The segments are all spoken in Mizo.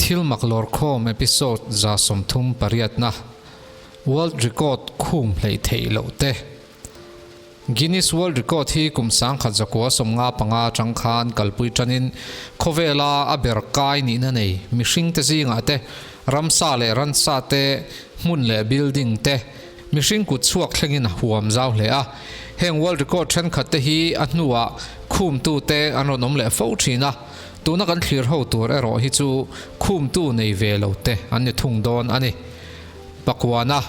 Thil mak lawrkhawm episode 38 na World Record khum hleih theih loh te. Guinness World Record hi kum 1995 atang khan kalpui tanin khawvela a ber kai nihna nei mihring te zingah te, ramsa leh ransa te, hmun leh building te, mihring kut chhuak thlengin a huam zau hle a. Heng World Record thenkhat te hi a hnuah khumtu te an rawn awm leh fo thin a. Tuna kan thlir ho tur erawh hi chu khumtu nei ve lo te an ni thung dawn a ni. Pakuana,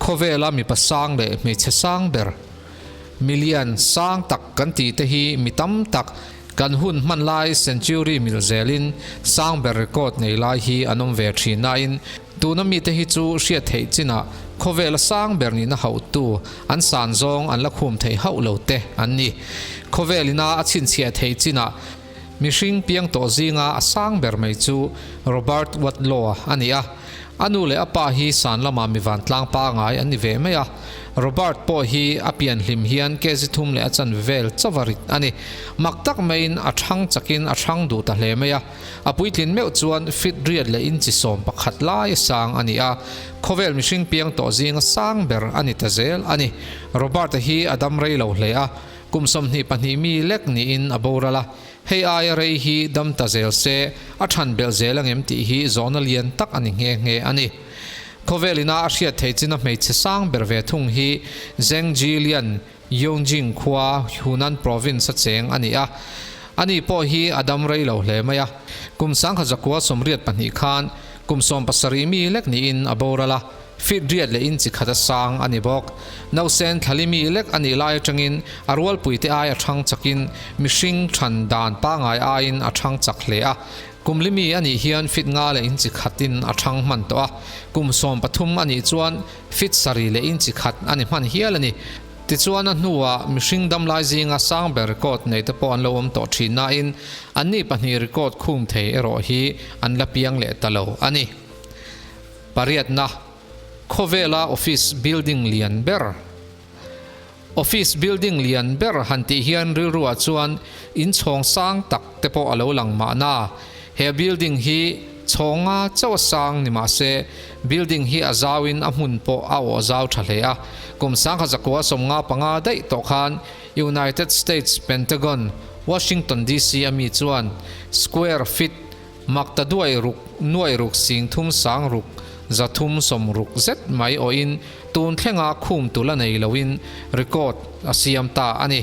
Khawvela mipa sang leh hmeichhe sang ber, milian sang tak kan tih te hi mi tam tak kan hun hman lai century mil zelin sang ber record nei lai hi an awm ve thin nain tuna mite hi chu hriat theih chinah khawvela sang ber nihna hauhtu an san zawng an la khum theih hauh lo te an ni. Khawvel ina a chhinchhiah theih chinah mihring piang tawh zinga a sang ber mai chu Robert Wadlow a ni a. A nu leh a pa hi san lamah mi vantlang pangai an ni ve mai a. Robert pawh hi a pian hlim hian kg thum leh a chanve vel chauva rit a ni. Mak tak maiin a thang chakin a thang duh ta hle mai a. A puitlin meuh chuan fit riat leh inchi 11 lai a sang a ni a. Khawvel mihring piang tawh zinga sang ber a ni ta zel a ni. Robert-a hi a dam rei lo hle a, kum 22 mi lek niin a boral a. Hei aia rei hi dam ta zel se, a than belh zel angem tih hi zawhna lian tak a ni nghe nghe a ni. Khawvel ina a hriat theih china hmeichhe sang ber ve thung hi Zheng Jilian, Yongjing khua, Hunan province a cheng a ni a. Ani pawh hi a dam rei lo hle mai a. Kum 1982 khan kum 17 mi lek niin a boral a. Feet riat leh inchi khat a sang a ni bawk. Nausen thlali mi lek a nih lai atangin a rualpuite ai a thang chakin mihring than dan pangai aiin a thang chak hle a. Kum li mi a nih hian feet nga leh inchi khatin a thang hman tawh a. Kum 13 a nih chuan feet sarih leh inchi khat a ni hman hial a ni. Tichuan a hnuah mihring damlai zinga sang ber record nei te pawh an lo awm tawh thin nain anni pahnih record khum thei erawh hi an la piang leh ta lo a ni. Pariatna, Khawvela office building lian ber. Office building lian ber han tih hian rilruah chuan inchhawng sang tak te pawh a lo lang mahna. He building hi chhawnga chauh a sang ni mah se, building hi a zauin a hmun pawh a awh zau tha hle a. Kum 1995 daih tawh khan United States Pentagon, Washington DC a mi chuan square feet Mak ta duai ruk, nuai ruk sing thum sang ruk, 360 zet mai awhin tun thlenga khum tul a nei loin record a siam ta a ni.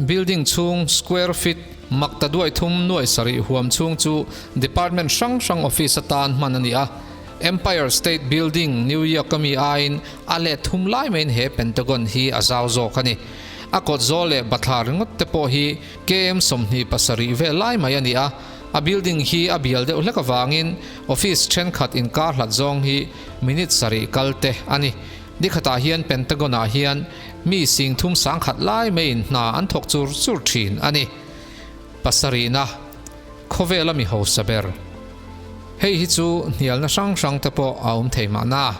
Building chhung square feet mak ta duai thum nuai sarih huam chhung chu department hrang hrang office atan hman a ni a. Empire State Building, New York a mi aiin a let thum lai maiin he Pentagon hi a zau zawk a ni. A kawt zawl leh bathlar ringawt te pawh hi KM 27 vel lai mai a ni a. A building hi a bial deuh hlek avangin office thenkhat inkar hlat zawng hi minute sarih kal te a ni. Nikhatah hian Pentagon ah hian mi sing thum sangkhat lai maiin hna an thawk chur chur thin a ni. Pasarihna, Khawvela mi hausa ber. Hei hi chu hnialna hrang hrang te pawh a awm thei mahna.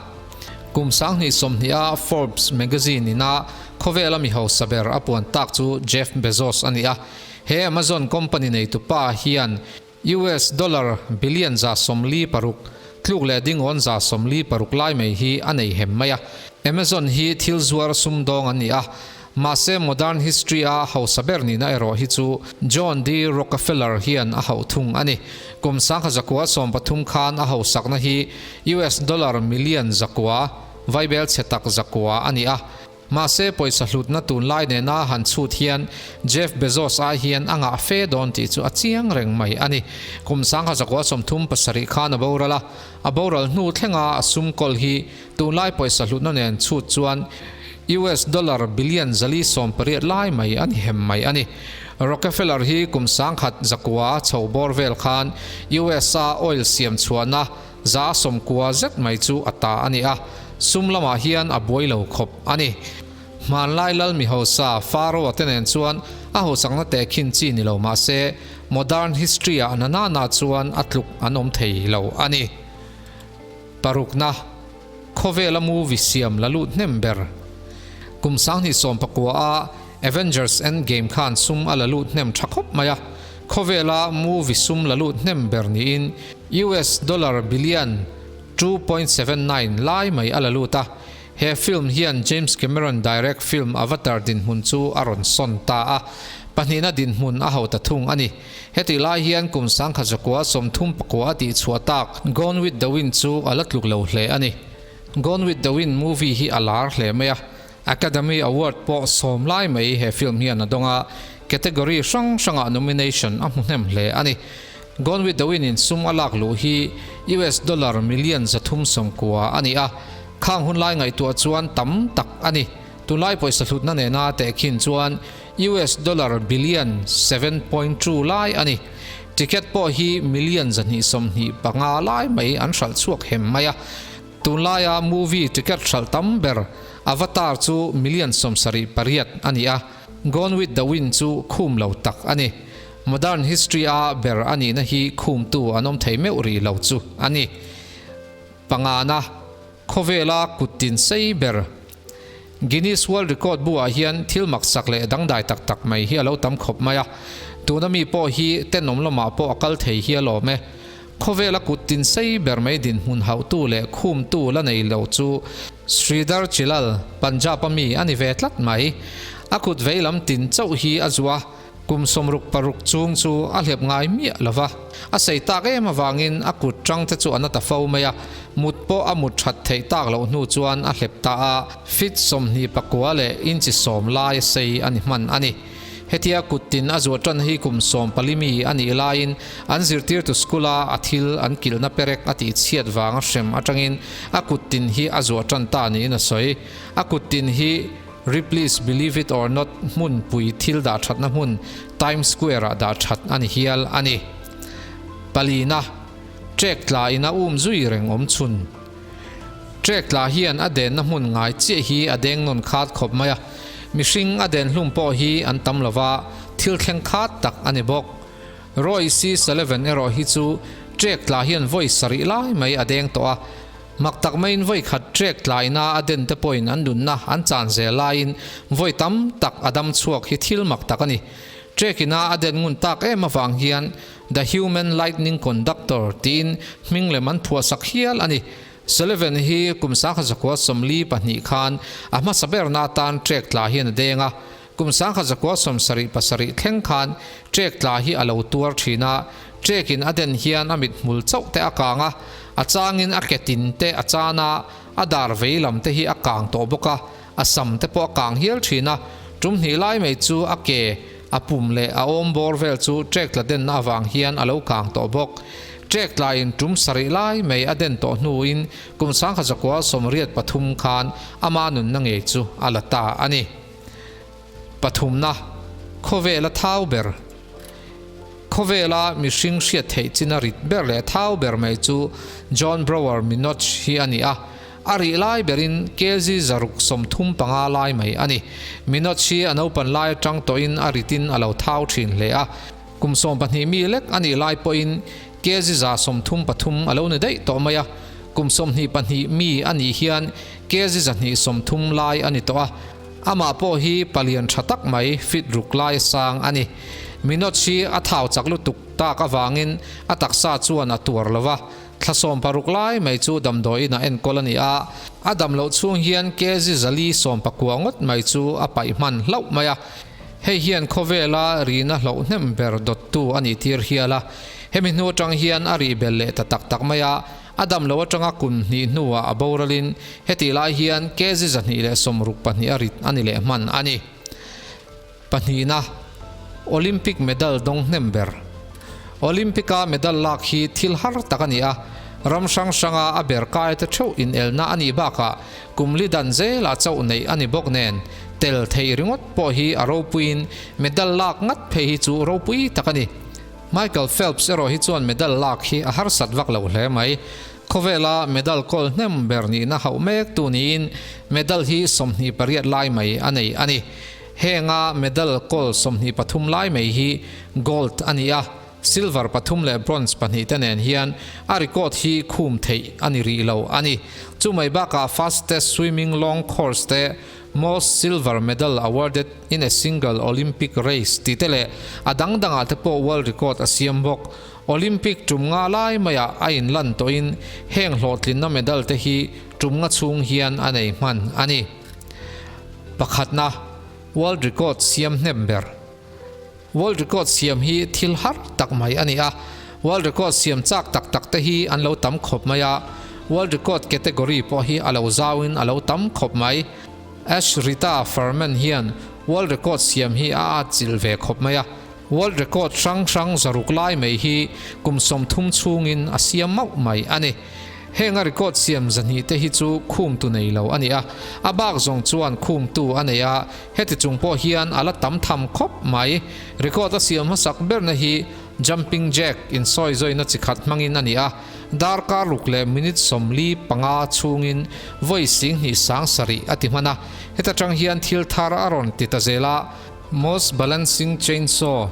Kum 2020 a Forbes magazine ina khawvela mi hausa ber a puan tak chu Jeff Bezos a ni a. He Amazon company neitu pa hian US dollar billion 146 tluk leh dingawn 146 lai mai hi a nei hem mai a. Amazon hi thil zuar sumdawng an ni a, mahse modern history a hausa ber nihna erawh hi chu John D. Rockefeller hian a hauh thung a ni. Kum 1913 khan a hausakna hi US dollar million 900, vaibel chhe tak 900 a ni a. Mahse pawisa hlutna tunlai nena han chhut hian Jeff Bezos ai hian a ngah fe dawn tih chu a chiang reng mai a ni. Kum 1937 khan a boral a, a boral hnu thlenga a sum kawl hi tunlai pawisa hlutna nen chhut chuan US dollar billion 480 lai mai a ni hem mai a ni. Rockefeller hi kum 1900 chho bawr vel khan US-a oil siam chhuahna 90% zet mai chu a ta a ni a, sum lamah hian a buai lo khawp a ni. Hmanlai lal mi hausa Pharaoh te nen chuan a hausakna tehkhin chi ni lo mah se, modern history ah na nana chuan a tluk an awm thei lo a ni. Parukna, Khawvela movie siam la lut hnem ber. Kum 2019 a Avengers Endgame khan sum a la lut hnem tha khawp mai a. Khawvela movie sum la lut hnem ber niin US dollar billion 2.79 lai mai a la lut a. He film hian James Cameron direct film Avatar dinhmun chu a rawn sawn ta a, pahnihna dinhmun a ho ta thung a ni. Hetih lai hian kum 1939 a tihchhuah tak Gone with the Wind chu a la tluk lo hle a ni. Gone with the Wind movie hi a lar hle mai a, Academy Award pawh sawm lai mai he film hian a dawng a, category hrang hrangah nomination a hmu hnem hle a ni. Gone with the Wind in sum a lak luh hi US dollar million 390 a ni a, khang hun lai ngaihtuah chuan tam tak a ni. Tunlai pawisa hlutna nena tehkhin chuan US dollar billion 7.2 lai a ni. Ticket pawh hi million 225 lai mai an hralh chhuak hem mai a. Tunlaia movie ticket hralh tam ber Avatar chu million 78 a ni a, Gone with the Wind chu khum lo tak a ni. Modern history a ber a nihna hi khumtu an awm thei meuh rih lo chu a ni. Pangana, khawvela kut tin sei ber. Guinness World Record bu ah hian thil maksak leh dangdai tak tak mai hi a lo tam khawp mai a, tuna mi pawh hi tenawm lamah pawh a kal thei hi a lawm e. Khawvela kut tin sei ber mai dinhmun hauhtu leh khumtu la nei lo chu Sridhar Chilal, Punjab a mi a ni ve tlat mai. A kut veilam tin chauh hi a zuah a, kum 66 chung chu a hlep ngai miah lo va. A sei tak em avangin a kut tang te chu a na ta fo mai a, mut pawh a mut that theih tak loh hnu chuan a hlep ta a, feet 29 leh inchi 10 lai a sei a ni hman a ni. Hetia kut tin a zuah tan hi kum 14 mi a nih laiin an zirtirtu school a a thil an kilhna perek a tih chhiat vanga hrem atangin a kut tin hi a zuah tan ta niin a sawi. A kut tin hi Ripley's Believe It or Not hmunpui thil dah thatna hmun Times Square ah dah that a ni hial a ni. Palina, Trek tla in a um zui reng awm chhun. Trek tla hian a denna hmun ngai chiah hi a deng nawn khat khawp mai a, mihring a den hlum pawh hi an tam lo va, thil thleng khat tak a ni bawk. Roy C. Sullivan erawh hi chu trek tla hian vawi sarih lai mai a deng tawh a, mak tak maiin vawi khat trek tlaina a den te pawhin an nunna an chan zel laiin vawi tam tak a dam chhuak hi thil mak tak a ni. Trek ina a den ngun tak em avang hian The Human Lightning Conductor tiin hming lem an phuahsak hial a ni. Sullivan hi kum 1942 khan a hmasa berna atan trek tla hian a deng a, kum 1977 thleng khan trek tla hi a lo tuar thin a, trek in a den hian a mit hmul chauh te a kang a, a changin a ke tin te a chan a, a dar vei lam te hi a kang tawh bawk a, a sam te pawh a kang hial thin a, tum hnih lai mai chu a ke, a pum leh a awm bawr vel chu trek tla denna avang hian a lo kang tawh bawk. Trek tlaiin tum sarih lai mai a den tawh hnuin kum 1983 khan ama nunna ngei chu a la ta a ni. Pathumna, Khawvela thau ber. Khawvela mihring hriat theih china rit ber leh thau ber mai chu Jon Brower Minoch hi a ni a, A rih lai berin kg 635 lai mai a ni. Minoch hi a naupan lai atang tawhin a ritin a lo thau thin hle a. Kum 12 mi lek a nih lai pawhin kg 133 a lo ni daih tawh mai a. Kum 22 mi a nih hian kg 230 lai a ni tawh a. Amah pawh hi palian tha tak mai fit ruk lai a sang a ni. Minoch hi a thau chak lutuk tak avangin a taksa chuan a tuar lo va. Thla 16 lai mai chu damdawiin a enkawl a ni a, a dam loh chhung hian kg 419 ngawt mai chu a paih hman hlauh mai a. Hei hian khawvela rihna hlauh hnem ber dawttu a nih tir hial a. Hemi hnu atang hian a rih bel leh ta tak tak mai a, a dam loh atanga kum hnih hnuah a boralin hetih lai hian kg 262 a rit a ni leh hman a ni. Pahnihna, Olympic medal dawng hnem ber. Olympic-a medal lak hi thil har tak a ni a, ram hrang hranga a ber kai te theuh inelna a nih bakah kum li dan zelah chauh neih a ni bawk nen, tel theih ringawt pawh hi a ropuiin medal lak ngat phei hi chu ropui tak a ni. Michael Phelps erawh hi chuan medal lak hi a harsat vak lo hle mai. Khawvela medal kawl hnem ber nihna hauh mek tu niin medal hi 28 lai mai a nei a ni. Henga medal kawl 23 lai mai hi gold a ni a, silver pathum leh bronze pahnih te nen hian a record hi khum theih a ni rih lo a ni. Chumai bakah fastest swimming long course te, Most Silver Medal Awarded in a Single Olympic Race tih te leh a dang dangah te pawh world record a siam bawk. Olympic tum nga lai maiah a inlan tawhin heng hlawhtlinna medal te hi tum nga chhung hian a nei hman a ni. Pakhatna, World record siam hnem ber. World record siam hi thil har tak mai a ni a, world record siam chak tak tak te hi an lo tam khawp mai a, world record category pawh hi a lo zauin a lo tam khawp mai. Ash Rita Furman hian world record siam hi a atchilh ve khawp mai a, world record hrang hrang zaruk lai mai hi kum 30 chhungin a siam mauh mai a ni. Heng a record siam zahnih te hi chu khumtu nei lo a ni a, a bak zawng chuan khumtu a nei a, heti chung pawh hian a la tam tham khawp mai. Record a siam hmasak berna hi Jumping Jack insawi zawina chi khat hmangin a ni a, darkar ruk leh minute 45 chhungin vawi 27 sarih a ti hman a, heta tang hian thil thar a rawn ti ta zel a, Most Balancing Chainsaw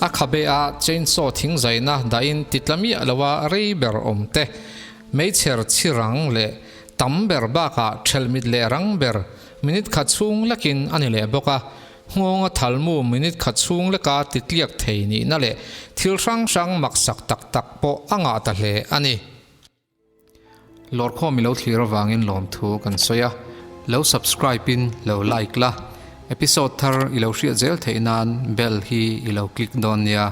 A khabe a chainsaw thing zaina dahin ti tla miah lo a rei ber awm te, meichher chhi rang leh tam ber bakah thelmit leh rang ber minute khat chhung lekin a ni leh bawk a, nghawnga thalmu minute khat chhung leka ti tliak thei nihna leh thil hrang hrang maksak tak tak pawh a ngah ta hle a ni. Lawrkhawm i lo thlir avangin lawmthu kan sawi a, lo subscribe in lo like la, episode thar i lo hriat zel theih nan bell hi i lo click dawn nia.